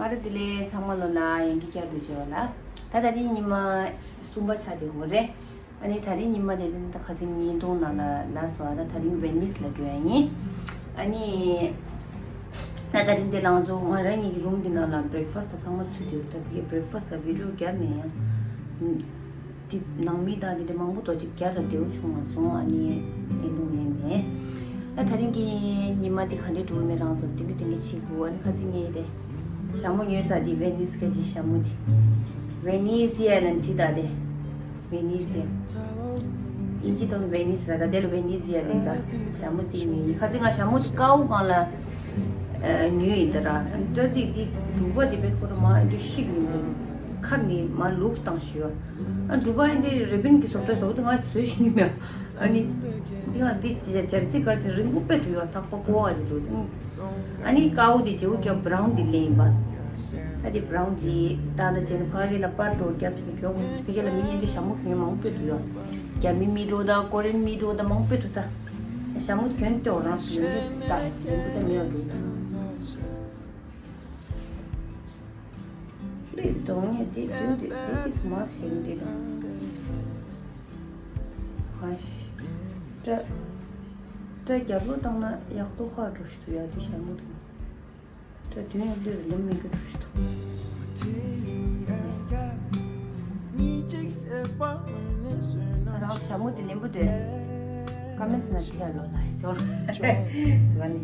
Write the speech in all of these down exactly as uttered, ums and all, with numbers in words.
ཨ་རོ། བདེ་ལེགས། ཚང་མ་ལོ་ལ་ཡང་བསྐྱར་དུ་མཇལ་བ་ལ། ད་ད་རིང་ཉི་མ་གསུམ་པ་ཆགས་བསྡད་ཡོད་རེད། ཨ་ནི་ད་རིང་ཉི་མ་དེ་ནི་ད་ཁ་སང་བརྙན་ཐུང་ནང་ལ་ལབ་སོང་། ད་ད་རིང་ཝེ་ནིས་ལ་འགྲོ་ཡ་ཡིན། ཨ་ནི་ད་ད་རིང་དེ་ལ་ང་ཚོ་ང་རང་ཉིད་ཀྱི་རུམ་འདི་ནང་ལ་བྷི་རེག་ཕ་སི་ད་ཚང་མ་ཚུད་བསྡད་ཡོད། ད་བི་བྷི་རེག་ཕ་སི་ད་བི་ཌི་ཡོ་བརྒྱབ་མེད་ཡང་། དེ་ནང་མི་དང་དེ་འདྲ་མང་པོ་འདུག་ཅིག་རྒྱ་ར་བདེ་བོ་བྱུང་མ་སོང་། ཨ་ནི་ཨེ་འདུག་ནས་མེད། ད་ད་རིང་གི་ཉི་མ་དེ་ག་འདྲས་འགྲོ་གི་མེད་རང་ཚོ་སྟོན་གི་སྟོན་གི་བྱེད་དགོས། ཨ་ནི་ཁ་སང་ངས་དེ་ཞྭ་མོ་ཉོས་ས་དེ་ཝེ་ནིས་སྐད་ཆའི་ཞྭ་མོ་དེ། ཝེ་ནི་ཛི་ཡ་ལབ་བྲིས་ད་དེ། ཝེ་ནི་ཛི་ཡ། དབྱིན་ཇི་ཐོག་ནས་ཝེ་ནིས་ར། ད་དེ་ལ་ཝེ་ནི་ཛི་ཡ་ལབ་ད། ཞྭ་མོ་དེ་ཉོས་ཡིན། ཁ་སང་ང་ཞྭ་མོ་དེ་ཀའུ་སྒང་ལ་ཉོས་ཡིན་ད་ར། སྐྲ་རྩེ་དེ་འབྲུག་པ་དེ་བས་ཁོ་ར་མ་འདི་ཤིག་ཡིན་འདུག་ཁ་ནས་མ་ལུག་བཏང་ཞུ། ཨ་འབྲུག་པ་ཨེ་འདི་རི་བིན་གྱི་བཟོ་ལྟ་བཟོ་དུས་ང་བཟོས་ཤེས་ཀྱི་མེད། ཨ་ནི་འདི་ང་འདི་སྦྱར་རྩི་གར་ཟེར་རིང་པོ་དཔེ་འདུག་ཡ། ཐག་པ་ཀོ་བ་ཞིག་འགྲོ། ཨ་ནི་ཀའུ་འདི་བརྗེ་པོ་རྒྱབ་བྷ་རའུན་འདི་ལེན་ཡིན་པ། ཨ་འདི་བྷ་རའུན་འདི་ད་ལྟ་བྱས་ན་ཕ་གི་ལ་པར་འགྲོ་རྒྱབ་ཆེ་གྱོག་ཕ་གི་ལ་མི་ཨེ་འདི་ཞྭ་མོ་གྱོན་མང་པོ་འདུག་ཡ། རྒྱ་མི་མི་འགྲོ་ད་ཀོ་རེན་མི་འགྲོ་ད་མང་པོ་འདུག་ད་ཞྭ་མོ་གྱོན་ཏེ་འོ་རང་ཡོང་གི་ད་ཡོང་གི་ད་མི་ཡོང་འགྲོ། ལས་གཏོང་ཉེ་དེ་དུས་དེ་དེ་དེ་མ་ཤེས་འདི་ལ། ཧ་ཤི། སྐྲ་སྐྲ་རྒྱབ་ལོག་བཏང་ན་ཡག་ཏོ་ཧ་འགྲོ་ཤི་ཏུ་ཡ་དེ་ཞྭ་མོ་དང་། སྐྲ་དུས་ཡང་ལུས་ལུམ་མི་འགྱུར་འགྲོ་ཤི་ཏུ། རང་ཞྭ་མོ་དེ་ལེན་པོ་དོན། ཀ་མེན་སི་ན་ཁྱེར་ལོ་ལ་ཤོར་ཟེར་བ་ནི།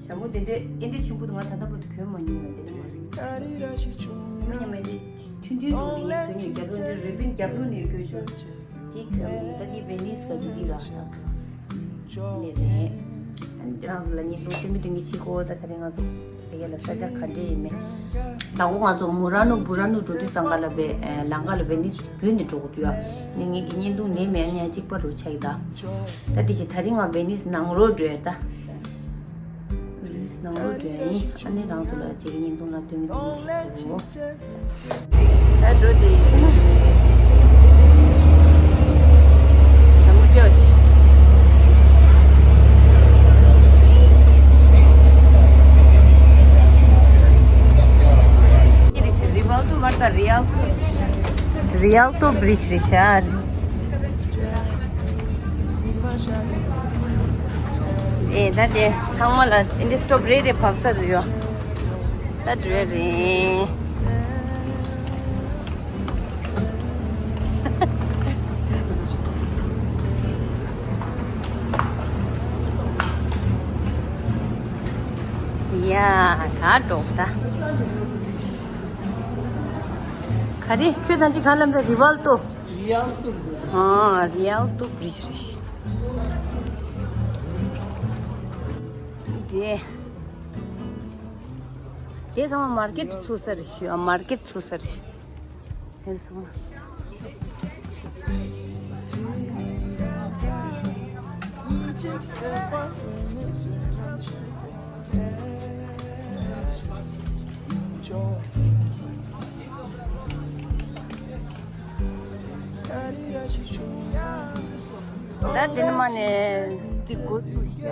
ཞྭ་མོ་དེ་འདྲའི་ཨེ་འདྲའི་ཆེན་པོ་དུ་ང་ད་ལྟ་བར་དུ་གྱོན་མ་མྱོང་བ་དེ་ནི་མ་རེད། མི་ཉམས་མེད་དེ་ཐུན་ཐུན་འགྲོ་ནི་ཡིན་གྱོན་ནི་རྒྱབ་ལོ་འདི་རི་བིན་རྒྱབ་ལོ་ནས་གྱོན་བྱུང་། དེ་གྱོན་མི་ད་དེ་ཝེ་ནིས་ག་རུ་དེ་ལ་ལས་རེད། ཨ་ནི་དེ་རང་ཚོ་ལ་ཉིན་ཐོ་སྟོན་མི་སྟོན་མི་ཤེས་གོ་ད་ད་རེས་ང་ཚོ་ཡ་ལ་ས་ཆ་ག་འདྲས་ཡིན་མེད། ད་གོ་ང་ཚོ་མུ་ར་ནུ་བུ་ར་ནུ་འགྲོ་དུས་ཙང་ག་ལ་བའི་ལང་ཀ་ལ་ཝེ་ནིས་བརྒྱུད་ནས་འགྲོ་དགོས་འདུག་ཡ། ནི་ངེད་ཀྱི་བརྙན་ཐུང་ནས་མེད་ཉག་གཅིག་པ་རུ་ཆགས་ཡི་ད། ད་དེ་ཅི་ད་རིང་ང་ཝེ་ནིས་ནང་ལོགས་འགྲོ་ཡ་ད། ཝེ་ནིས་ནང་ལོགས་འགྲོ་ཡ་ཡིན། ཨ་ནི་རང་ཚོ་ལ་ཅིག་བརྙན་ཐུང་ལ་སྟོན་གི་འདུག་ཞིག་གོ། ད་འགྲོ་དེ་ཡིན། ཞྭ་མོ་ཅོ་ཆི། འདི་རེད་ཆེ་རི་བལ་ཏུ་མར་ད་རི་ཨལ་ཏུ། རི་ཨལ་ཏུ་བྷི་རིཇ་རེད་ཤག་ཨེ་ད་དེ་ཚང་མ་ལ་ཨེ་འདི་སི་ཊོབ་རེ་རེ་བབས་ས་རེད་ཡོད། ད་འགྲོ་རེད། ཡ་ད་འགྲོ་ད། ག་རེ་ཁྱོད་ཐང་ཅིག་ག་ལམ་རེད། རི་བལ་ཏུ། རི་ཨལ་ཏུ་རེད། ཨ་རི་ཨལ་ཏུ་བྷི་རིཇ་རེད། དེ། དེ་ཚང་མ་མར་ཀེཊ་ཚུགས་ས་རེད་ཞུ། ཨ་མར་ཀེཊ་ཚུགས་ས་རེད། དེ་ཚང་མ། ད་དེ་ནི་མ་ནས་དེ་དགོས་འདུག་ཡ།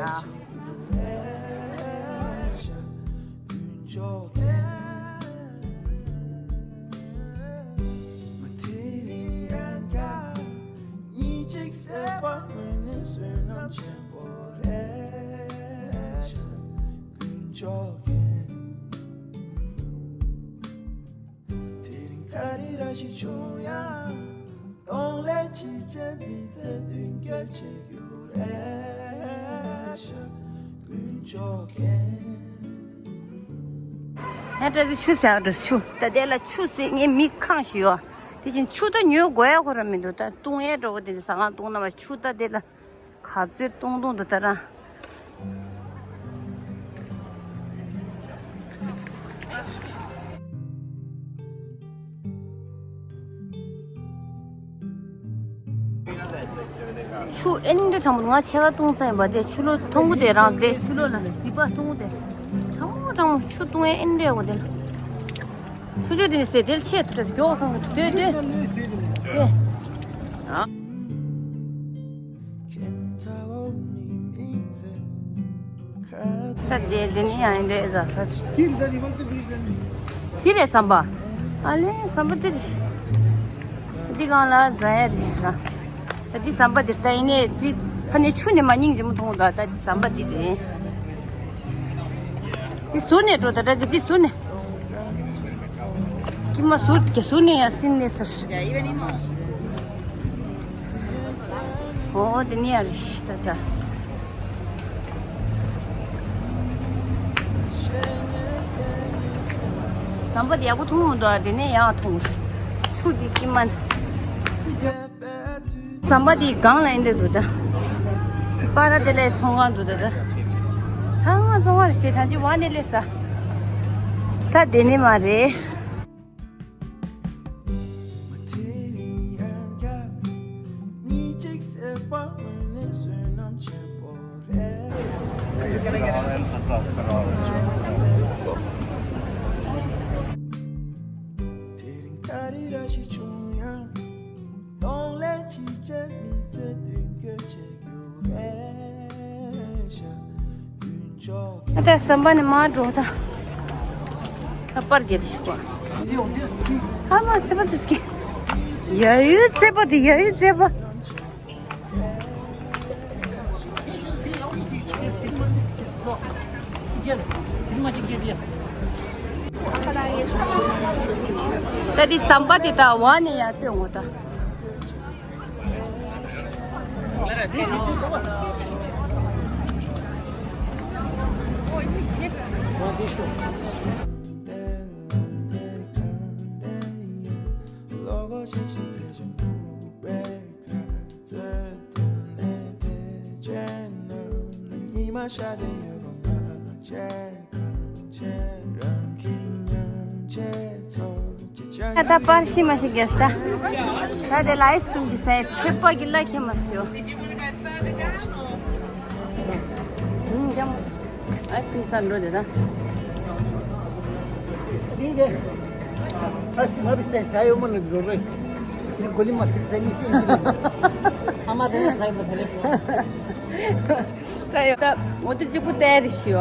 དེ་རིང་ག་རེ་ར་ཞིག་བྱུང་ཡང་། གདོང་ལས་ཕྱི་བྱས་མི་ཚེ་མདུན་སྐྱོད་བྱེད་རྒྱུ་རེད་ཤག་དཀོན་མཆོག་མཁྱེན། ཧེ་བཀྲ་ཤིས་ཆུ་ཟེར་བ་འགྲོ་ཆུ། ད་དེ་ལ་ཆུ་ཟེར་ངས་མི་ཁེངས་ཤིག་ཡོད། དེ་བཞིན་ཆུ་ད་ཉོ་དགོས་ཡ་ཁོ་ར་མི་འདུག་ད་བཏུང་ཡས་འགྲོ་གི་དེ་ཟ་ཁང་བཏུང་ན་མ་ཆུ་ད་དེ་ལ། ག་ཚོད་བཏུང་བཏུང་འདུག་ད་ར། ཆུ་ཨེ་འདྲ་གྲང་མོ། ང་ཕྱེད་ཀ་བཏུང་ཚར་ཡིན་པ། དེ་ཆུ་ལོག་འཐུང་གི་དེ་རང་དེ་ཆུ་ལོག་ལ་ཟིལ་པ་འཐུང་གི་དེ་གྲང་མོ་གྲང་མོ། ཆུ་བཏུང་ཡས་ཨེ་འདྲ་ཡོད་དེ་ལ། ཚུར་ཆུ་དེ་ནི་ཟེ་དེ་ལ་ཆེད་དུ་འདྲ་ཟེ་མགྱོགས་གང་གི་དུ་དོད་དོད་དེ། ཨ། ད་དེ་དེ་ནི་ཡང་འདྲེ་ཟ་ས། དེ་རི་བལ་ཏུ་བྷི་རིཇ་ལ་ནི། འདི་རེད་ཟམ་པ། ཨ་ལེ་ཟམ་པ་འདི་རེད། འདི་སྒང་ལ་ཟ་ཡ་རེད་ཤག་ད་འདི་ཟམ་པ་འདི་ལྟ་ཡིན་ནས་འདི་ཕ་ནས་ཆུ་ནས་མ་སྙིང་རྗེ་མོ་མཐོང་འདུག་ད་འདི་ཟམ་པ་འདི་རེད། འདི་ཟུར་ནས་འགྲོ་ད་འདྲ་ཅིག་འདི་ཟུར་ནས། ཀྱི་མ་ཟུར་གྱི་ཟུར་ནས་ཡ་སིན་ནས་ཟེར། ཨོ་དེ་ནི་ཡ་རེད་ཤི་ད་ད། ཟམ་པ་དེ་ཡག་པོ་མཐོང་འདུག་དེ་ནས་ཡང་མཐོང་། ཆུ་དེ་ཀྱི་མ། ཟམ་པ་དེ་སྒང་ལ་ཡིན་འདྲ་འདུག་ད། པ་ར་དེ་ལས་ཚོང་ཁང་འདུག་ད་ད། ཚང་མ་ཚོང་ཁང་རེད་དེ་ད་ཅི་བ་ནས་སླེབས་ས། ད་དེ་ནི་མ་རེད། མ་དེ་རིང་ཡང་བསྐྱར་གཉིད་ཅིག་སད་པ་འོན་ནས་བསོད་ནམས་ཆེན་པོ་རེད། དེ་རིང་ག་རེ་ར་ཞིག་བྱུང་ཡང་གདོང་ལེན་ཅི་བྱེད་མི་ཚེ་མདུན་སྐྱོད་བྱེད་རྒྱུ་རེད་ཤག་ཨ་ད་ཟམ་པ་ནས་མར་འགྲོ་ད། ཁ་པར་རྒྱབ་ཤིག་གོ་ཨ་མ་ཚེ་པ་ཚེ་སྐྱེ། ཡ་ཡུ་ཚེ་པ་དེ་ཡ་ཡུ་ཚེ་པ། ད་དེ་ཟམ་པ་དེ་ད་བ་ནས་ཡར་སྟོན་འོང་ད། ད་ད་པར་ཤི་མ་ཤི་གེ་སྟ། ད་དེ་ལ་ཨའི་སི་ཀྲིམ་གྱི་ས་ཡ་ཚེ་པ་གི་ལ་ཁྱེད་མ་སིའོ། ཨའི་སི་ཀྲིམ་ས་འགྲོ་དེ་ད། དེ་དེ། ཨ་སི་མ་བི་སའི་ས་ཡོ་མ་ནུ་རོ་རོ། དེ་གོ་ལི་མ་ཐིར་ས་མི་སི་སི། ཨ་མ་དེ་ས་ཡོ་མ་ཐ་ལེ། ད་ཡོད་ད། འོ་དེ་གཅིག་པུ་བལྟས་རེ་ཞུ་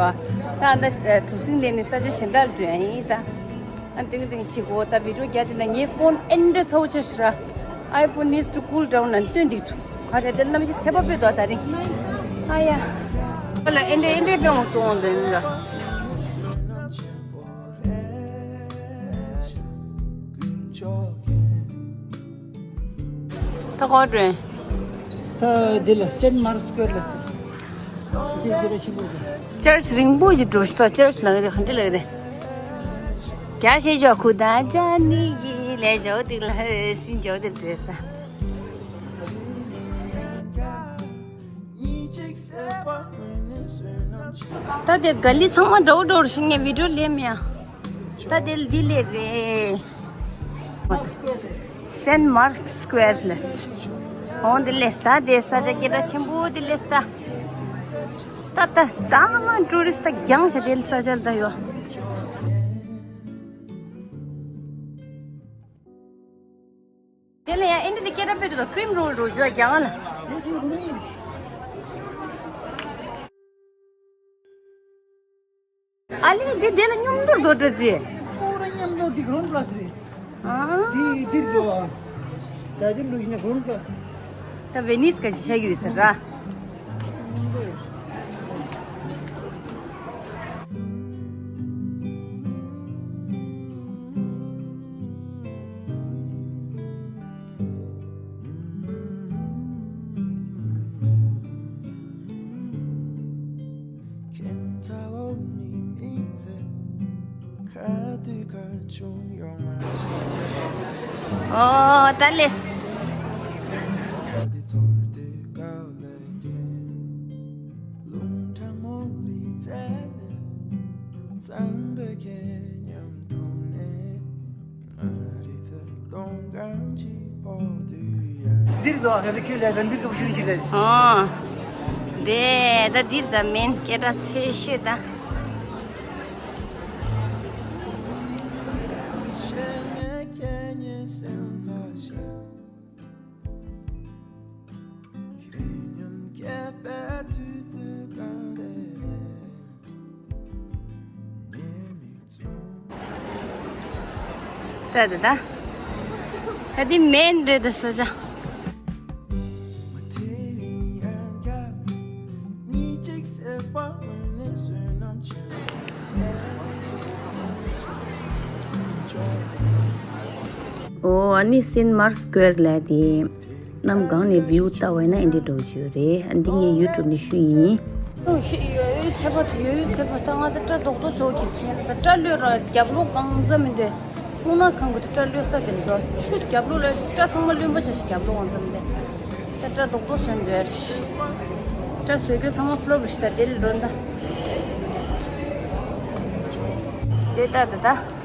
བ། ད་ད་གྲུ་གཟིངས་ལས་ནས་ས་ཆ་གཞན་དག་ལ་འགྲོ་ཡ་ཡིན་ད། ཨ་ཏིང་ཏིང་ཅིག་གོ་ད་བི་ཌིའོ་རྒྱག་དེ་ན་ངའི་ཕོན་ཨེ་འདྲ་ཚ་བོ་ཆ་ཤི་ར། iPhone needs to cool down ན་སྟོན་འདུག་ཐུ། ག་རེ་དེ་གནམ་གཤིས་ཚད་པ་དཔེ་འདུག་ད་རིང་། ཨ་ཡ། ཨ་ལ་ཨེ་འདྲ་ཨེ་འདྲ་དཔེ་འོང་བཙོང་འདུག་ཡིན་ད། ད་གོ་དྲན། ད་འདི་ལ་སེན་མར་སི་ཀེར་ལ་སི། འདི་འདི་ལ་ཤི་འདུག་ཅར་ཆི་རིང་པོ་ཞིག་འགྲོ་ཤི་ད་ཅར་ཆི་ལ་རེ་ག་འདི་ལ་རེ། རྒྱ་ཤེས་ཇོ་ཁུ་ད་ཇ་ནི་ཡི་ལས་ཇོ་དིག་ལ་སིན་ཇོ་དིག་འདྲེ་ད། ད་དེ་ག་ལི་ཚང་མ་འགྲོ་འགྲོ་ཞིག་ངས་བི་ཌིའོ་ལེན་མེད་ཨ། ད་དེ་འདི་ལས་རེད། སེན་མར་སི་ཀེར་ལས། འོང་འདི་ལས་ད་དེ་ས་ཆ་སྐད་གྲགས་ཆེན་པོ་འདི་ལས་ད། ད་ད་ད་ང་ཊུ་རི་སི་ད་རྒྱང་ཆ་དེ་ས་ཆ་ད་ཡོད། དེ་ལ་ཡང་ཨེ་འདྲ་དེ་སྐད་གྲགས་དཔེ་འདུག་ད་ཀྲིམ་རོལ་རོལ་ཇོ་རྒྱང་ལ། ཨ་ལེ་འདི་དེ་ལ་སྙོམས་འདོར་དོ་འདྲ་ཟེ། ཨོ་ར་སྙོམས་འདོར་འདི་གྲོན་པ་ལ་སི་རེད། ཨ། འདི་འདིར་འགྲོ་ཨ། ད་ཅིམ་འགྲོ་ཡིན་ན་གྲོན་པ་ལ་སི། ད་ཝེ་ནིས་ག་ཅི་ཆགས་ཡོད་ཟེར་ར། ཁྱེད་ཚ་བོ་མི་མི་ཚེ་ཁ་དུས་ཁ་ཆུང་ཡོང་མ་ཤེས། ཨོ་ད་ལེས། ཁ་དུས་ཚོར་དུས་ཀ་ལེ་ཀྱེ། རླུང་ཕྲ་མོ་རི་རྩེ་ནས་གཙང་པོའི་ཁྱེད་མཉམ་འཐུང་ནས། འདིར་ཟོ་ཧེ་ལི་ཁྱོད་ལས་ར་འདིར་གབ་ཤུ་ཅི་ལས། ཨོ། དེ་ད་འདིར་ད་མེན་སྐད་གྲགས་ཆེ་ཤོས་ད། ད་ད་ད། ད་འདི་མེན་རེད་ད་སོ་ཅག་ཨོ་ཨ་ནི་སིན་མར་སི་ཀོེར་ལ་དེ། གནམ་གང་ནས་བིའུ་ལྟ་བ་ཡིན་ན་ཨེ་འདྲ་འགྲོ་རྒྱུ་རེད། ཨ་འདི་ངས་ཡུ་ཊུབ་ནས་ཞུས་ཡིན། ཨོ་ཤི་ཡོད་ཡོད་ཚད་པ་དེ་ཡོད་ཡོད་ཚད་པ་ད་ང་ད་སྐྲ་རྡོག་རྡོག་བཟོ་གི་ཟིན་ལ་ས་སྐྲ་ལོས་ར་རྒྱབ་ལོགས་གང་ཚ་མི་འདུག་སྔོ་ནག་གང་གི་དུ་སྐྲ་ལོས་ས་དེ་འགྲོ་ཆུ་རྒྱབ་ལོགས་ལ་སྐྲ་ཚང་མ་ལོན་པ་ཆ་ཞིག་རྒྱབ་ལོགས་གང་ཚ་མི་འདུག་ད་སྐྲ་རྡོག་རྡོག་བཟོ་འདོད་རེད། སྐྲ་བཟོ་རྒྱུ་ཚང་མ་ཕློབ་རེད་ཤི་ད་དེ་ལ་འགྲོ་ད། དེ་ལྟར་དུ་ད།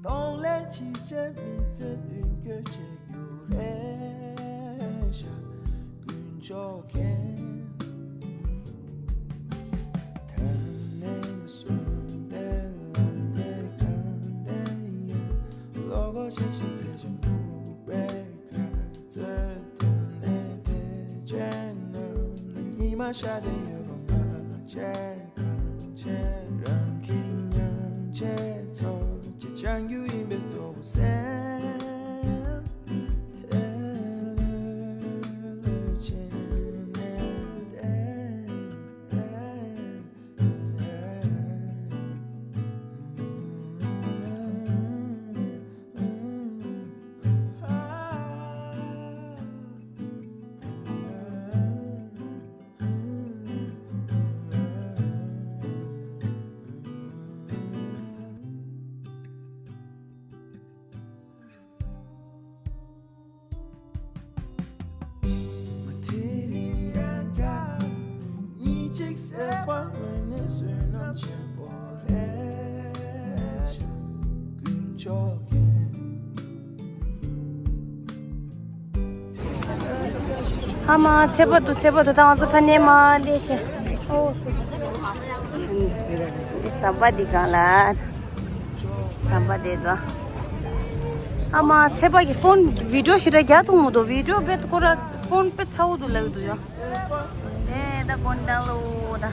གདོང་ལེན་བྱེད་བྱེད་མི་ཚེ་མདུན་སྐྱོད་བྱེད་རྒྱུ་རེད་ཤག་དཀོན་མཆོག་མཁྱེན། ད་ནས་བཟུང་སྟེ་ལམ་དེ་གང་དེ་ཡིན། བློ་ཁོག་ཆེ་ཞིང་གལ་ཆེན་པོ་པའི་ཁ་རྩོད་དུ་གནས་ཏེ་བྱས་ན་ཉི་མ་ཤར་ཏེ་ཡོད་པ་མ་བྱས། རང་གི་མཉམ་བྱེད་ཚོ་ཅི་བྱང་རྒྱུ་ཡིན་པའི་གཙོ་བོ་སེམས། ཨ་མ་ཚེ་པ་དུ་ཚེ་པ་དུ་ད་ང་ཚོ་ཕ་ནས་མ་ལས་ཆེ། འདི་ཟམ་པ་འདི་གང་ལ། ཟམ་པ་འདི་དོ། ཨ་མ་ཚེ་པ་གི་ཕོན་བི་ཌིའོ་ཞིག་ར་རྒྱག་ཐུབ་མི་འདུག་བི་ཌིའོ་བེད་ཁོ་ར་ཕོན་དཔེ་ཚ་བོ་འདུག་ལབ་འདུག་ཡ། ཨེ་ད་གོན་ད་ལོ་ད།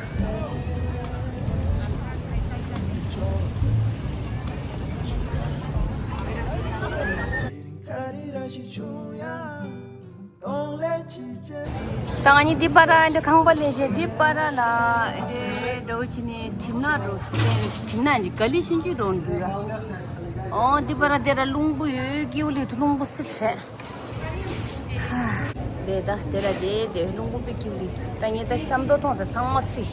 ད་ང་གཉིས་འདི་པར་འདི་ཁང་པ་ལས་བྱེད་འདི་པར་ལ་འདི་འགྲོ་བྱེད་ནས་གྲིབ་ནག་འགྲོ་གྲིབ་ནག་འདི་ག་ལི་ཆུང་ཆུང་འགྲོ་འདུག་ཡ། ཨོ་འདི་པར་འདི་ར་རླུང་བུ་ཡོད་ཀྱི་འུ་ལི་དུ་རླུང་བུ་སི་བྲད། དེ་ད་དེ་ལ་དེ་དེ་རླུང་བུ་པི་ཀིང་དེ་ད་ངས་ད་ཤམ་ཏོ་ཐོང་ད་ཚང་མ་ཚིག་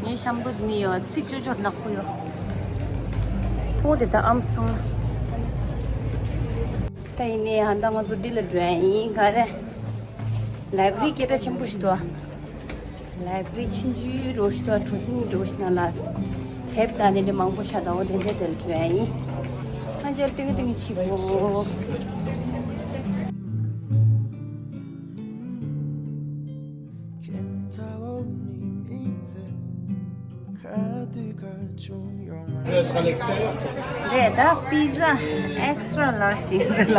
ངས་ཤམ་ཏོ་དེ་ནས་ཡོང་ཚིག་ཅོ་ཅོར་ནག་པོ་ཡོད། ཐུང་དེ་ད་ཨམ་སང་། ད་ཡིན་ནས་ཧ་ད་ང་ཚོ་འདི་ལ་འགྲོ་ཡ་ཡིན་ག་རེ། ལའི་བྷི་རི་སྐད་གྲགས་ཆེན་པོ་ཞིག་འདུག་ལའི་བྷི་རི་ཆུང་ཆུང་རོ་ཞིག་དང་གྲུ་གཟིངས་རོ་ཞིག་ནང་ལ་དེབ་དང་དེ་འདྲ་མང་པོ་ཤ་དང་འོ་དེ་འདྲ་དེར་བྲོས་ཡ་ཡིན། ཁ་ཆེར་སྟོན་གྱི་སྟོན་གྱི་ཆིག་པོ། རེད་ད། པི་ཛ་ཨེག་སི་ཊྲ་ལར་ཇི་ཡིན་ལ།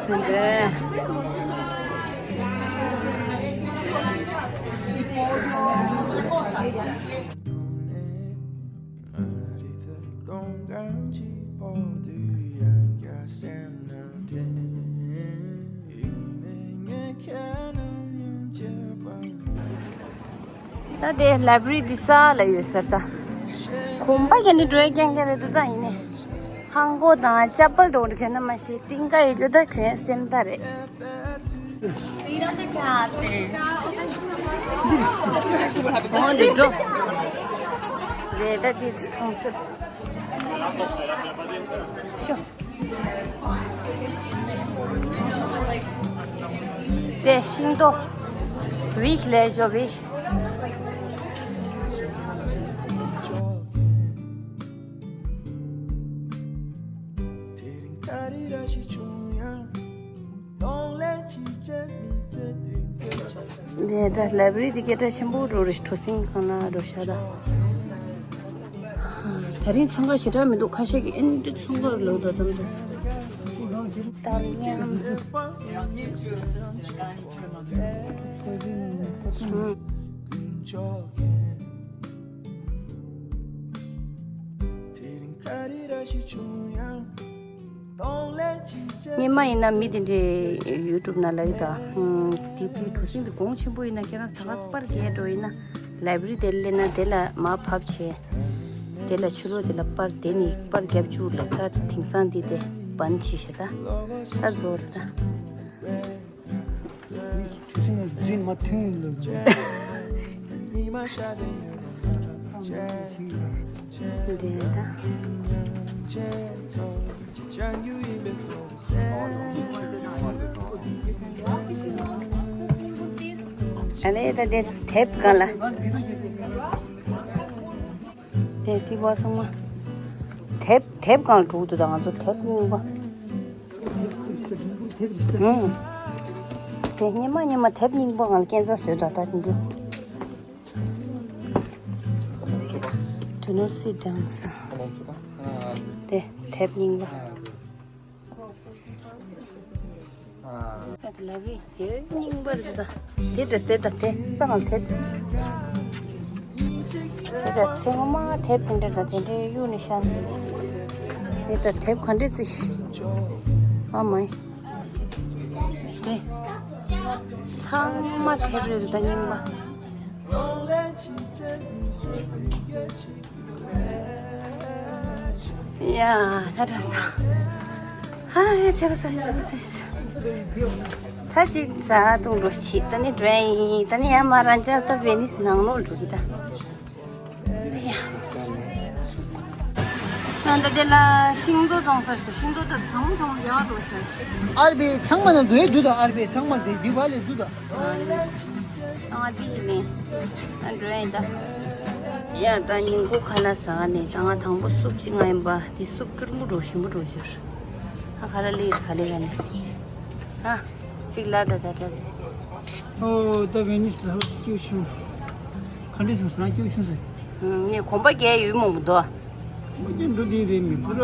འདི་འདྲ། ད་དེ་ལའི་བྷི་རི་འདི་རྩ་ལ་ཡོད་ས་ད། གོམ་པ་གྱ་ནི་འགྲོ་ཡ་རྐྱང་རྐྱང་རེད་འདུག་ད་ཡིན་ནས། ཧང་གོ་དང་ཅ་པལ་འགྲོ་འདུག་གྱ་ན་མ་ཤེས་ཏིང་ཀ་ཡོད་རྒྱུ་ད་གྱོན་སེམས་ད་རེད། འོ་འདི་འགྲོ། རེད་ད་འདི་གྲོང་གསེབ། ཤོ། དེ་ཤིང་ཏོག་བིག་ལས་ཇོ་བིག་དེ་ད་ལའི་བྷི་རི་དེ་སྐད་གྲགས་ཆེན་པོ་འགྲོ་རེད། གྲུ་གཟིངས་སྒང་ལ་འགྲོ་ཤག་ད། དེ་རིང་འཚང་ཁ་ཞེ་དྲག་མི་འདུག་ཁ་ཤས་ཀྱིས་ཨེ་འདྲ་འཚང་ཁ་ལོག་ད་ཙམ་འདུག་ཏར་ཉམ། ཨ། སྔོན་མ་ཡིན་ན་མི་དེ་འདྲའི་ཡུ་ཊུབ་ནང་ལབ་ཀྱི་འདུག་ཨ་ཌི་བི་གྲུ་གཟིངས་དེ་གོང་ཆེན་པོ་ཡིན་ན། ཁྱེད་རང་ད་ག་སེ་པར་རྒྱག་འགྲོ་ཡིན་ན། ལའི་བྷ་རི་དེ་སླེབས་ན་དེ་ལ་མར་ཕབ་བྱས། དེ་ལ་ཕྱི་ལོགས་དེ་ལ་པར་དེ་ནས་པར་རྒྱབ་བཅུག་ལབ། ད་དེང་སང་འདི་དེ་བན་བྱས་ཤག་ད་ད་བཟོ་རེད་ད། ཆུ་སྲིན་འཛིན་མ་ཐུན་ལ་འཛིན། འདི་ད། ཨ་ལེ་ད་དེ་དེབ་གང་ལ། དེ་དེ་བ་ཚང་མ། དེབ་དེབ་གང་ལ་འགྲོ་གི་འདུག་ད་ང་ཚོ་དེབ་རྙིང་པ། ཨང་། དེ་སྔོན་མ་སྔོན་མ་དེབ་རྙིང་པ་གང་ལ་སྐས་འཛེག་བཟོས་འདུག་ད་དེ་འདི། Do not sit down, sir. དེ་དེབ་རྙིང་པ། ཨ་ད་ལ་བི་དེ་རྙིང་པ་རེད་ད། དེ་འདྲ་སེ་ད་དེ་ས་གང་དེབ། དེ་ད་ཚེ་སྔོན་མ་དེབ་དེ་འདྲ་ད་དེ་འདྲའི་གཡུག་ནས་བཞག་ནས། དེ་ད་དེབ་ག་འདྲ་ཅིག་ཨ་མའི། དེ་ཚང་མ་དེབ་རེད་འདུག་ད་རྙིང་པ། ཡ། ད་འགྲོ་ས། ཧ་ཧེ་ཚེ་བ་ཚེ་ཚེ་བ་ཚེ། ད་ཅིག་ཟ་འཐུང་འགྲོ་ཆེ། ད་ནི་འགྲོ་ཡིན། ད་ནི་ཡ་མ་རང་ཅག་ད་ཝེ་ནིས་ནང་ལོགས་འགྲོ་གི་ད། ཡ། ད་ད་དེ་ལ་ཤིང་ཏོག་བཙོང་ས་ཞིག་ཤིང་ཏོག་ད་གྲང་མོ་གྲང་མོ་རྒྱག་འགྲོ་ས། ཨར་བི་ཚང་མ་ན་འདུས་འདུས་ད། ཨར་བི་ཚང་མ་འདི་འདི་བ་ལས་འདུས་ད། ང་འདི་ཅི་ནས་ཨ་འགྲོ་ཡིན་ད། ཡ་ད་ཉིན་གུང་ཁ་ལག་ཟ་ནས་ད་ང་དང་པོ་སུབ་ཅིག་ང་ཡིན་པ། འདི་སུབ་སྐྱུར་མོ་འགྲོ་ཞིམ་པོ་འགྲོ་གྱུར། ཨ་ཁ་ལག་ལེར་ག་ལེ་ག་ནས་ཨ་ཅིག་ལ་ད་ད་ད་ད། ཨོ་ད་ཝེ་ནིས་ལ་ཧོ་ཅིག་བྱུང་། ག་འདྲ་བྱུང་ཟེར་ན་སྐྱིད་བྱུང་ཟེར། ངས་གོམ་པ་རྒྱག་ཡུལ་མང་པོ་འདུག་མ་གྱི་འགྲོ་དེ་རེད་མི་པུ་ར་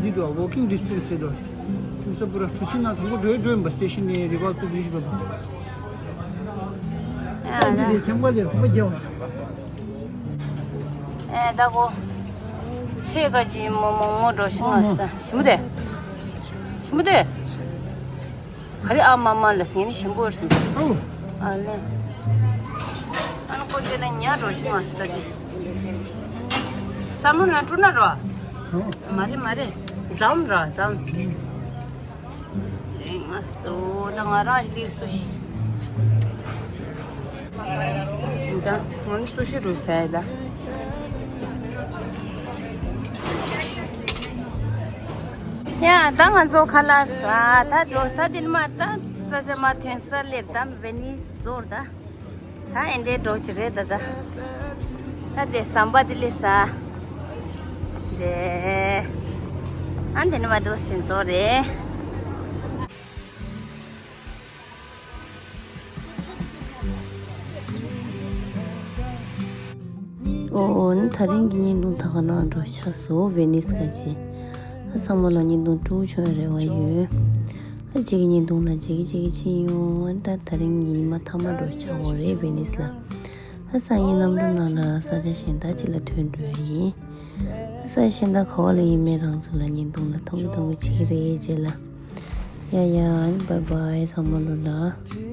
འདི་དུ་walking distance ཟེར་དུ། ཁྱིམ་ས་པུ་ར་གྲུ་ཆུ་ན་དང་པོ་འགྲོའི་འགྲོ་ཡིན་པ་སྟེ་ཤི་ནས་རི་བ་ཏུ་རི་ཤི་བ། ཨ་འདི་ལས་ཁྱམ་ག་ལས་རོགས་པ་རྒྱག་བ། ཨེ་ད་གོ། ཚེ་ག་ཅི་མོ་མོ་མོ་འགྲོ་ཤི་ང་ས་ཞི་མོ་དེ། ཞི་མོ་དེ། ག་རེ་ཨ་མ་མ་ལ་ཟེར་ནི་ཞིམ་པོ་རེད་ཟེར། ཨོ། ཨ་ལེ། ཨ་ནི་ཁོ་དེ་ལ་ཉ་འགྲོ་ཆུང་བ་ཟེར་ད་དེ། ས་མོ་ན་ཀྲུ་ན་རོ། མ་རེད་མ་རེད། ཛམ་རོ་ཛམ། ལེ་ང་སོ་ད་ང་རང་ལིར་སུ་ཤི། ད་ང་ནི་སུ་ཤི་རུ་ཟ་ཡ་ད། ཡ་ད་ང་ཚོ་ཁ་ལག་ཟ་ད་འགྲོ་ད་དེ་ནི་མ་ད་ས་ཆ་མ་ཐོན་ས་སླེབས་ད་ཝེ་ནིས་ཟོར་ད། ད་ཨེ་འདྲའི་འགྲོ་ཅི་རེད་ད་ད། ད་དེ་ཟམ་པ་དེ་ལས་ཟ། དེ། ཨ་འདི་ནི་མ་འདུག་ཞིང་ཚོ་རེད། ཨོ་ཨོ་ནི་ད་རིང་གི་བརྙན་ཐུང་ད་ག་ནང་འགྲོ་ཆགས་སོ། ཝེ་ནིས་ག་ཅི། ཨ་ཚང་མ་ལ་བརྙན་ཐུང་སྤྲོ་བྱུང་བའི་རེ་བ་ཡོད། ཨ་གཅིག་གི་བརྙན་ཐུང་ལ་གཅིག་གི་གཅིག་གི་ཕྱིན་ཡོང་། ཨ་ད་ད་རིང་ཉི་མ་མཐའ་མ་འགྲོ་ཆགས་འོ་རེད་ཝེ་ནིས་ལ། ཨ་སང་ཉིན་གནམ་གྲུ་ནང་ལ་ས་ཆ་གཞན་དག་ཅིག་ལ་ཐོན་འགྲོ་ཡ་ཡིན། ས་ཆ་གཞན་དག་ག་བ་ལ་ཡིན་མིན་རང་ཚོ་ལ་བརྙན་ཐུང་ལ་མཐོང་གི་མཐོང་གི་བྱེད་ཀྱི་རེད་རྗེས་ལ། ཡ་ཡ་ཨ་ནི་bye bye ཚང་མ་ལོ་ལ།